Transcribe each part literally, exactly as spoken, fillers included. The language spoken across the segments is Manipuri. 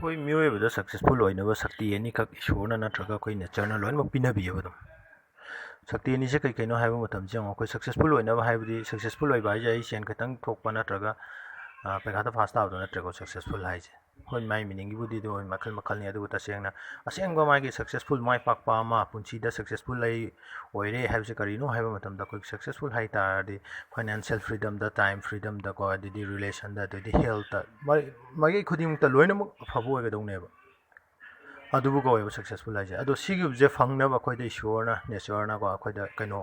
ꯑꯩꯈꯣꯏ ꯃꯤꯑꯣꯏꯕꯗ ꯁꯛꯁꯦꯁꯐꯨꯜ ꯑꯣꯏꯅꯕ ꯁꯛꯇꯤ ꯑꯅꯤꯈꯛ ꯏꯁꯣꯔꯅ ꯅꯠꯇ꯭ꯔꯒ ꯑꯩꯈꯣꯏ ꯅꯦꯆꯔꯅ ꯂꯣꯏꯅꯃꯛ ꯄꯤꯅꯕꯤꯌꯦꯕ ꯑꯗꯨꯝ꯫ ꯁꯛꯇꯤ ꯑꯅꯤꯁꯦ ꯀꯩ ꯀꯩꯅꯣ ꯍꯥꯏꯕ ꯃꯇꯝꯁꯦ ꯌꯦꯡꯉꯣ, ꯑꯩꯈꯣꯏ ꯁꯛꯁꯦꯁꯐꯨꯜ ꯑꯣꯏꯅꯕ ꯍꯥꯏꯕꯗꯤ, ꯁꯛꯁꯦꯁꯐꯨꯜ ꯑꯣꯏꯕ ꯍꯥꯏꯁꯦ ꯑꯩ ꯁꯦꯟ ꯈꯤꯇꯪ ꯊꯣꯛꯄ ꯅꯠꯇ꯭ꯔꯒ, ꯑ, ꯄꯩꯈꯥꯗ ꯄꯥꯁ ꯇꯥꯕꯗꯣ ꯅꯠꯇ꯭ꯔꯦꯀꯣ ꯁꯛꯁꯦꯁꯐꯨꯜ ꯍꯥꯏꯁꯦ꯫ ꯍꯣꯏ, ꯃꯥꯏ ꯃꯤꯅꯤꯡꯒꯤꯕꯨꯗꯤ ꯑꯗꯨ ꯃꯈꯜ ꯃꯈꯜꯅꯤ, ꯑꯗꯨꯕꯨ ꯇꯁꯦꯡꯅ ꯑꯁꯦꯡꯕ ꯃꯥꯒꯤ ꯁꯛꯁꯦꯁꯐꯨꯜ, ꯃꯥꯏ ꯄꯥꯛꯄ ꯑꯃ, ꯄꯨꯟꯁꯤꯗ ꯁꯛꯁꯦꯁꯐꯨꯜ ꯑꯩ ꯑꯣꯏꯔꯦ ꯍꯥꯏꯕꯁꯦ ꯀꯔꯤꯅꯣ ꯍꯥꯏꯕ ꯃꯇꯝꯗ, ꯑꯩꯈꯣꯏ ꯁꯛꯁꯦꯁꯐꯨꯜ ꯍꯥꯏ ꯇꯥꯔꯗꯤ ꯐꯥꯏꯅꯥꯟꯁꯤꯌꯦꯜ ꯐ꯭ꯔꯤꯗꯝꯗ, ꯇꯥꯏꯝ ꯐ꯭ꯔꯤꯗꯝꯗꯀꯣ, ꯑꯗꯩꯗꯤ ꯔꯤꯂꯦꯁꯟꯗ, ꯑꯗꯩꯗꯤ ꯍꯦꯜꯠꯇ, ꯃꯥꯏ-, ꯃꯥꯏꯀꯩ ꯈꯨꯗꯤꯡꯃꯛꯇ ꯂꯣꯏꯅꯃꯛ ꯑꯐꯕ ꯑꯣꯏꯒꯗꯧꯅꯦꯕ꯫ ꯑꯗꯨꯕꯨ ꯀꯧꯋꯦꯕ ꯁꯛꯁꯦꯁꯐꯨꯜ ꯍꯥꯏꯁꯦ꯫ ꯑꯗꯣ ꯁꯤꯒꯤꯁꯦ ꯐꯪꯅꯕ ꯑꯩꯈꯣꯏꯗ ꯏꯁꯣꯔꯅ, ꯅꯦꯆꯔꯅꯀꯣ, ꯑꯩꯈꯣꯏꯗ ꯀꯩꯅꯣ,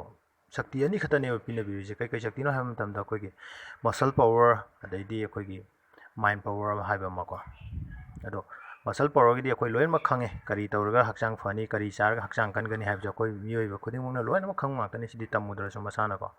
ꯁꯛꯇꯤ ꯑꯅꯤꯈꯛꯇꯅꯦꯕ ꯄꯤꯅꯕꯤꯔꯤꯁꯦ꯫ ꯀꯩ ꯀꯩ ꯁꯛꯇꯤꯅꯣ ꯍꯥꯏꯕ ꯃꯇꯝꯗ, ꯑꯩꯈꯣꯏꯒꯤ ꯃꯁꯜ ꯄꯋꯔ, ꯑꯗꯩꯗꯤ ꯑꯩꯈꯣꯏꯒꯤ ꯃꯥꯏꯟ ꯄꯋꯔ ꯍꯥꯏꯕ ꯑꯃꯀꯣ꯫ ꯑꯗꯣ ꯃꯁꯜ ꯄꯋꯔꯒꯤꯗꯤ ꯑꯩꯈꯣꯏ ꯂꯣꯏꯅꯃꯛ ꯈꯪꯉꯦ, ꯀꯔꯤ ꯇꯧꯔꯒ ꯍꯛꯆꯥꯡ ꯐꯅꯤ, ꯀꯔꯤ ꯆꯥꯔꯒ ꯍꯛꯆꯥꯡ ꯀꯟꯒꯅꯤ ꯍꯥꯏꯕꯁꯦ ꯑꯩꯈꯣꯏ ꯃꯤꯑꯣꯏꯕ ꯈꯨꯗꯤꯡꯃꯛꯅ ꯂꯣꯏꯅꯃꯛ ꯈꯪꯕ ꯉꯥꯛꯇꯅꯤ, ꯁꯤꯗꯤ ꯇꯝꯃꯨꯗ꯭ꯔꯁꯨ ꯃꯁꯥꯅꯀꯣ꯫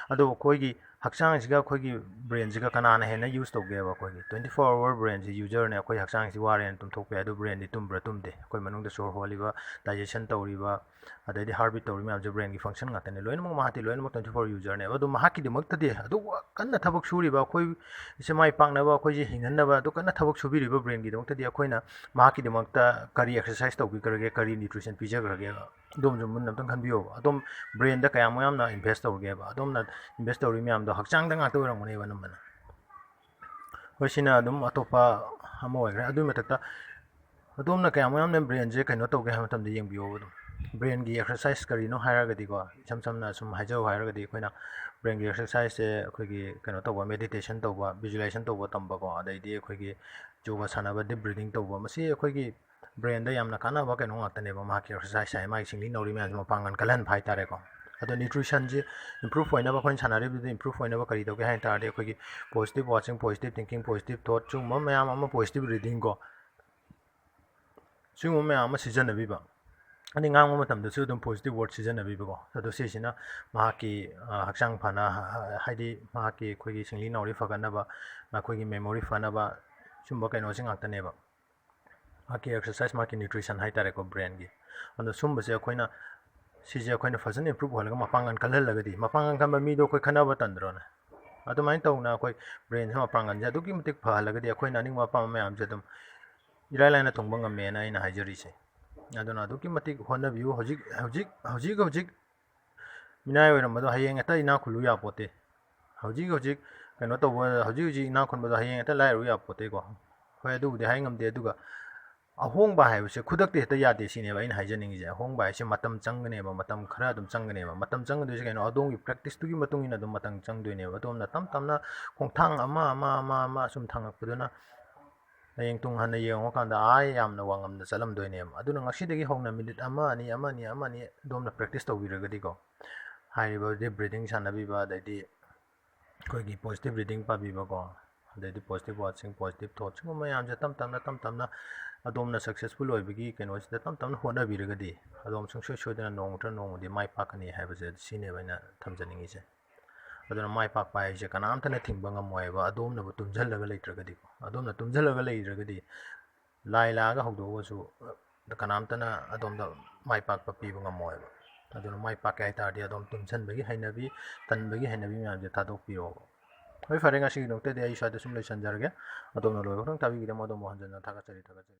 ꯑꯗꯣ ꯑꯩꯈꯣꯏꯒꯤ ꯍꯛꯆꯥꯡꯁꯤꯒ ꯑꯩꯈꯣꯏꯒꯤ ꯕ꯭ꯔꯦꯟꯁꯤꯒ ꯀꯅꯥꯅ ꯍꯦꯟꯅ ꯌꯨꯁ ꯇꯧꯒꯦꯕ? ꯑꯩꯈꯣꯏꯒꯤ twenty four hour ꯕ꯭ꯔꯦꯟꯁꯤ ꯌꯨꯖꯔꯅꯦ꯫ ꯑꯩꯈꯣꯏ ꯍꯛꯆꯥꯡꯁꯤ ꯋꯥꯔꯦꯅ ꯇꯨꯝꯊꯣꯛꯄ ꯌꯥꯏ, ꯑꯗꯨ ꯕ꯭ꯔꯦꯟꯗꯤ ꯇꯨꯝꯕ꯭ꯔꯥ? ꯇꯨꯝꯗꯦ꯫ ꯑꯩꯈꯣꯏ ꯃꯅꯨꯡꯗ ꯁꯣꯔ ꯍꯣꯜꯂꯤꯕ, ꯗꯥꯏꯖꯦꯁꯟ ꯇꯧꯔꯤꯕ, ꯑꯗꯩꯗꯤ ꯍꯥꯔꯠ ꯕꯤꯠ ꯇꯧꯔꯤ ꯃꯌꯥꯝꯁꯦ ꯕ꯭ꯔꯦꯟꯒꯤ ꯐꯪꯁꯟ ꯉꯥꯛꯇꯅꯦ꯫ ꯂꯣꯏꯅꯃꯛ ꯃꯍꯥꯛꯇꯤ ꯂꯣꯏꯅꯃꯛ twenty four ꯌꯨꯖꯔꯅꯦꯕ꯫ ꯑꯗꯣ ꯃꯍꯥꯛꯀꯤꯗꯃꯛꯇꯗꯤ, ꯑꯗꯨ ꯀꯟꯅ ꯊꯕꯛ ꯁꯨꯔꯤꯕ ꯑꯩꯈꯣꯏꯁꯦ ꯃꯥꯏ ꯄꯥꯛꯅꯕ, ꯑꯩꯈꯣꯏꯁꯦ ꯍꯤꯡꯍꯟꯅꯕ ꯑꯗꯨ ꯀꯟꯅ ꯊꯕꯛ ꯁꯨꯕꯤꯔꯤꯕ ꯕ꯭ꯔꯦꯟꯒꯤꯗꯃꯛꯇꯗꯤ ꯑꯩꯈꯣꯏꯅ ꯃꯍꯥꯛꯀꯤꯗꯃꯛꯇ ꯀꯔꯤ ꯑꯦꯛꯁꯔꯁꯥꯏꯁ ꯇꯧꯕꯤꯈ꯭ꯔꯒꯦ, ꯀꯔꯤ ꯅ꯭ꯌꯨꯇ꯭ꯔꯤꯁꯟ ꯄꯤꯖꯈ꯭ꯔꯒꯦ, ꯑꯗꯣꯝꯁꯨ ꯃꯨꯟꯅ ꯑꯝꯇꯪ ꯈꯟꯕꯤꯌꯣꯕ꯫ ꯑꯗꯣꯝ ꯕ꯭ꯔꯦꯟꯗ ꯀꯌꯥꯃꯨꯛ ꯌꯥꯝꯅ ꯏꯟꯚꯦꯁ ꯇꯧꯔꯒꯦꯕ? ꯑꯗꯣꯝꯅ ꯏꯟꯚꯦꯁ ꯇꯧꯔꯤ ꯃꯌꯥꯝꯗꯣ ꯍꯛꯆꯥꯡꯗ ꯉꯥꯛꯇ ꯑꯣꯏꯔꯝꯒꯅꯦꯕ ꯑꯅꯝꯕꯅ꯫ ꯍꯣꯏ, ꯁꯤꯅ ꯑꯗꯨꯝ ꯑꯇꯣꯞꯄ ꯑꯃ ꯑꯣꯏꯈ꯭ꯔꯦ꯫ ꯑꯗꯨꯒꯤ ꯃꯊꯛꯇ ꯑꯗꯣꯝꯅ ꯀꯌꯥꯃꯨꯛ ꯌꯥꯝꯅ ꯕ꯭ꯔꯦꯟꯁꯦ ꯀꯩꯅꯣ ꯇꯧꯒꯦ ꯍꯥꯏꯕ ꯃꯇꯝꯗ ꯌꯦꯡꯕꯤꯌꯣꯕ ꯑꯗꯨꯝ꯫ ꯕ꯭ꯔꯦꯟꯒꯤ ꯑꯦꯛꯁꯔꯁꯥꯏꯁ ꯀꯔꯤꯅꯣ ꯍꯥꯏꯔꯒꯗꯤꯀꯣ, ꯏꯁꯝ ꯁꯝꯅ ꯁꯨꯝ ꯍꯥꯏꯖꯧ ꯍꯥꯏꯔꯒꯗꯤ, ꯑꯩꯈꯣꯏꯅ ꯕ꯭ꯔꯦꯟꯒꯤ ꯑꯦꯛꯁꯔꯁꯥꯏꯁꯁꯦ ꯑꯩꯈꯣꯏꯒꯤ ꯀꯩꯅꯣ ꯇꯧꯕ, ꯃꯦꯗꯤꯇꯦꯁꯟ ꯇꯧꯕ, ꯚꯤꯖꯨꯑꯦꯂꯥꯏꯖꯦꯁꯟ ꯇꯧꯕ ꯇꯝꯕꯀꯣ, ꯑꯗꯩꯗꯤ ꯑꯩꯈꯣꯏꯒꯤ ꯌꯣꯒꯥ ꯁꯥꯟꯅꯕ, ꯗꯤꯞ ꯕ꯭ꯔꯤꯗꯤꯡ ꯇꯧꯕ, ꯃꯁꯤ ꯑꯩꯈꯣꯏꯒꯤ ꯕ꯭ꯔꯦꯟꯗ ꯌꯥꯝꯅ ꯀꯥꯟꯅꯕ ꯀꯩꯅꯣ ꯉꯥꯛꯇꯅꯦꯕ꯫ ꯃꯍꯥꯛꯀꯤ ꯑꯦꯛꯁꯔꯁꯥꯏꯁ ꯍꯥꯏ, ꯃꯥꯒꯤ ꯁꯤꯡꯂꯤ ꯅꯥꯎꯔꯤ ꯃꯌꯥꯝꯁꯦ ꯃꯄꯥꯡꯒꯜ ꯀꯜꯍꯟꯕ ꯍꯥꯏꯇꯥꯔꯦꯀꯣ꯫ ꯑꯗꯣ ꯅ꯭ꯌꯨꯇ꯭ꯔꯤꯁꯟꯁꯤ ꯏꯝꯄ꯭ꯔꯨꯞ ꯑꯣꯏꯅꯕ, ꯑꯩꯈꯣꯏꯅ ꯁꯥꯟꯅꯔꯤꯕꯗꯨꯗ ꯏꯝꯄ꯭ꯔꯨꯞ ꯑꯣꯏꯅꯕ ꯀꯔꯤ ꯇꯧꯒꯦ ꯍꯥꯏ ꯇꯥꯔꯗꯤ, ꯑꯩꯈꯣꯏꯒꯤ positive watching, positive thinking, positive thought, ꯁꯤꯒꯨꯝꯕ ꯃꯌꯥꯝ ꯑꯃ, positive reading ꯀꯣ, ꯁꯤꯒꯨꯝꯕ ꯃꯌꯥꯝ ꯑꯃ ꯁꯤꯖꯤꯟꯅꯕꯤꯕ꯫ ꯑꯗꯩ ꯉꯥꯡꯕ ꯃꯇꯝꯗꯁꯨ ꯑꯗꯨꯝ positive word ꯁꯤꯖꯤꯟꯅꯕꯤꯕꯀꯣ꯫ ꯑꯗꯣ ꯁꯤꯁꯤꯅ ꯃꯍꯥꯛꯀꯤ, ꯑ, ꯍꯛꯆꯥꯡ ꯐꯅ, ꯍ-, ꯍ-, ꯍꯥꯏꯗꯤ ꯃꯍꯥꯛꯀꯤ ꯑꯩꯈꯣꯏꯒꯤ ꯁꯤꯡꯂꯤ ꯅꯥꯎꯔꯤ ꯐꯒꯠꯅꯕ, ꯑꯩꯈꯣꯏꯒꯤ memory ꯐꯅꯕ, ꯁꯨꯝꯕ ꯀꯩꯅꯣꯁꯤ ꯉꯥꯛꯇꯅꯦꯕ꯫ ꯃꯍꯥꯛꯀꯤ ꯑꯦꯛꯁꯔꯁꯥꯏꯁ, ꯃꯍꯥꯛꯀꯤ ꯅ꯭ꯌꯨꯇ꯭ꯔꯤꯁꯟ ꯍꯥꯏꯇꯥꯔꯦꯀꯣ, ꯕ꯭ꯔꯦꯟꯒꯤ꯫ ꯑꯗꯣ ꯁꯨꯝꯕꯁꯦ ꯑꯩꯈꯣꯏꯅ, ꯁꯤꯁꯦ ꯑꯩꯈꯣꯏꯅ ꯐꯖꯅ ꯏꯝꯄ꯭ꯔꯨꯞ ꯑꯣꯏꯍꯜꯂꯒ ꯃꯄꯥꯡꯒꯜ ꯀꯜꯍꯜꯂꯒꯗꯤ, ꯃꯄꯥꯡꯒꯜ ꯀꯟꯕ ꯃꯤꯗꯣ ꯑꯩꯈꯣꯏ ꯈꯠꯅꯕ ꯇꯟꯗ꯭ꯔꯣꯅꯦ? ꯑꯗꯨꯃꯥꯏꯅ ꯇꯧꯅ ꯑꯩꯈꯣꯏ ꯕ꯭ꯔꯦꯟꯁꯦ ꯃꯄꯥꯡꯒꯜꯁꯦ ꯑꯗꯨꯛꯀꯤ ꯃꯇꯤꯛ ꯐꯍꯜꯂꯒꯗꯤ, ꯑꯩꯈꯣꯏꯅ ꯑꯅꯤꯡꯕ ꯑꯄꯥꯝꯕ ꯃꯌꯥꯝꯁꯦ ꯑꯗꯨꯝ ꯏꯔꯥꯏ ꯂꯥꯏꯅ ꯊꯨꯡꯕ ꯉꯝꯃꯦꯅ ꯑꯩꯅ ꯍꯥꯏꯖꯔꯤꯁꯦ꯫ ꯑꯗꯨꯅ ꯑꯗꯨꯛꯀꯤ ꯃꯇꯤꯛ ꯍꯣꯠꯅꯕꯤꯌꯨ꯫ ꯍꯧꯖꯤꯛ ꯍꯧꯖꯤꯛ ꯍꯧꯖꯤꯛ ꯍꯧꯖꯤꯛ ꯃꯤꯅꯥꯏ ꯑꯣꯏꯔꯝꯕꯗꯣ ꯍꯌꯦꯡ ꯍꯦꯛꯇ ꯏꯅꯥꯛ ꯈꯨꯜꯂꯨ ꯌꯥꯄꯣꯠꯇꯦ꯫ ꯍꯧꯖꯤꯛ ꯍꯧꯖꯤꯛ ꯀꯩꯅꯣ ꯇꯧꯕ, ꯍꯧꯖꯤꯛ ꯍꯧꯖꯤꯛ ꯏꯅꯥꯛ ꯈꯨꯟꯕꯗꯣ ꯍꯌꯦꯡ ꯍꯦꯛꯇ ꯂꯥꯏꯔꯨ ꯌꯥꯄꯣꯠꯇꯦꯀꯣ꯫ ꯍꯣꯏ, ꯑꯗꯨꯕꯨꯗꯤ ꯍꯥꯏ ꯉꯝꯗꯦ꯫ ꯑꯗꯨꯒ ꯑꯍꯣꯡꯕ ꯍꯥꯏꯕꯁꯦ ꯈꯨꯗꯛꯇ ꯍꯦꯛꯇ ꯌꯥꯗꯦ ꯁꯤꯅꯦꯕ ꯑꯩꯅ ꯍꯥꯏꯖꯅꯤꯡꯉꯤꯁꯦ꯫ ꯑꯍꯣꯡꯕ ꯍꯥꯏꯁꯦ ꯃꯇꯝ ꯆꯪꯒꯅꯦꯕ, ꯃꯇꯝ ꯈꯔ ꯑꯗꯨꯝ ꯆꯪꯒꯅꯦꯕ꯫ ꯃꯇꯝ ꯆꯪꯒꯗꯣꯏꯁꯦ ꯀꯩꯅꯣ? ꯑꯗꯣꯝꯒꯤ practice ꯇꯨꯒꯤ ꯃꯇꯨꯡ ꯏꯟꯅ ꯑꯗꯨꯝ ꯃꯇꯝ ꯆꯪꯗꯣꯏꯅꯦꯕ꯫ ꯑꯗꯣꯝꯅ ꯇꯞ ꯇꯞꯅ ꯈꯣꯡꯊꯥꯡ ꯑꯃ, ꯑꯃ, ꯑꯃ, ꯑꯃ ꯁꯨꯝ ꯊꯥꯡꯉꯛꯄꯗꯨꯅ ꯍꯌꯦꯡ ꯇꯨꯡ ꯍꯟꯅ ꯌꯦꯡꯉꯨꯀꯥꯟꯗ ꯑꯥ ꯌꯥꯝꯅ ꯋꯥꯡꯉꯝꯗ ꯆꯠꯂꯝꯗꯣꯏꯅꯦꯕ꯫ ꯑꯗꯨꯅ ꯉꯁꯤꯗꯒꯤ ꯍꯧꯅ minute ꯑꯃ, ꯑꯅꯤ, ꯑꯃ, ꯑꯅꯤ, ꯑꯃ, ꯑꯅꯤ ꯑꯗꯣꯝꯅ practice ꯇꯧꯕꯤꯔꯒꯗꯤꯀꯣ, ꯍꯥꯏꯔꯤꯕ deep breathing ꯁꯥꯟꯅꯕꯤꯕ, ꯑꯗꯩꯗꯤ ꯑꯩꯈꯣꯏꯒꯤ positive breathing ꯄꯥꯕꯤꯕꯀꯣ, ꯑꯗꯩꯗꯤ positive wordꯁꯤꯡ, positive thoughtꯁꯤꯡꯒꯨꯝꯕ ꯃꯌꯥꯝꯁꯦ ꯇꯞ ꯇꯞꯅ, ꯇꯞ ꯇꯞꯅ ꯑꯗꯣꯝꯅ successful ꯑꯣꯏꯕꯒꯤ ꯀꯩꯅꯣꯁꯤꯗ ꯇꯞ ꯇꯞꯅ ꯍꯣꯠꯅꯕꯤꯔꯒꯗꯤ ꯑꯗꯣꯝ ꯁꯨꯡꯁꯣꯏ ꯁꯣꯏꯗꯅ ꯅꯣꯡꯃ ꯅꯠꯇ꯭ꯔ ꯅꯣꯡꯃꯗꯤ ꯃꯥꯏ ꯄꯥꯛꯀꯅꯤ ꯍꯥꯏꯕꯁꯦ ꯁꯤꯅꯦꯕ ꯑꯩꯅ ꯊꯝꯖꯅꯤꯡꯉꯤꯁꯦ꯫ ꯑꯗꯨꯅ ꯃꯥꯏ ꯄꯥꯛꯄ ꯍꯥꯏꯁꯦ ꯀꯅꯥꯝꯇꯅ ꯊꯤꯡꯕ ꯉꯝꯃꯣꯏꯕ, ꯑꯗꯣꯝꯅꯕꯨ ꯇꯨꯝꯁꯤꯜꯂꯒ ꯂꯩꯇ꯭ꯔꯒꯗꯤꯀꯣ꯫ ꯑꯗꯣꯝꯅ ꯇꯨꯝꯁꯤꯜꯂꯒ ꯂꯩꯔꯒꯗꯤ ꯂꯥꯏ ꯂꯥꯛꯑꯒ ꯍꯧꯗꯣꯛꯑꯒꯁꯨ ꯀꯅꯥꯝꯇꯅ ꯑꯗꯣꯝꯗ ꯃꯥꯏ ꯄꯥꯛꯄ ꯄꯤꯕ ꯉꯝꯃꯣꯏꯕ꯫ ꯑꯗꯨꯅ ꯃꯥꯏ ꯄꯥꯛꯀꯦ ꯍꯥꯏ ꯇꯥꯔꯗꯤ ꯑꯗꯣꯝ ꯇꯨꯝꯁꯤꯟꯕꯒꯤ ꯍꯩꯅꯕꯤ, ꯇꯟꯕꯒꯤ ꯍꯩꯅꯕꯤ ꯃꯌꯥꯝꯁꯦ ꯊꯥꯗꯣꯛꯄꯤꯌꯣꯕ꯫ ꯍꯣꯏ, ꯐꯔꯦ, ꯉꯁꯤꯒꯤꯗꯃꯛꯇꯗꯤ ꯑꯩ ꯁ꯭ꯋꯥꯏꯗ ꯁꯨꯝ ꯂꯣꯏꯁꯤꯟꯖꯔꯒꯦ꯫ ꯑꯗꯣꯝꯅ ꯂꯣꯏꯕ ꯈꯛꯇꯪ ꯇꯥꯕꯤꯈꯤꯗꯕ ꯑꯗꯣꯝꯕꯨ ꯍꯟꯖꯟꯅ ꯊꯥꯒꯠꯆꯔꯤ, ꯊꯥꯒꯠꯆꯔꯤ꯫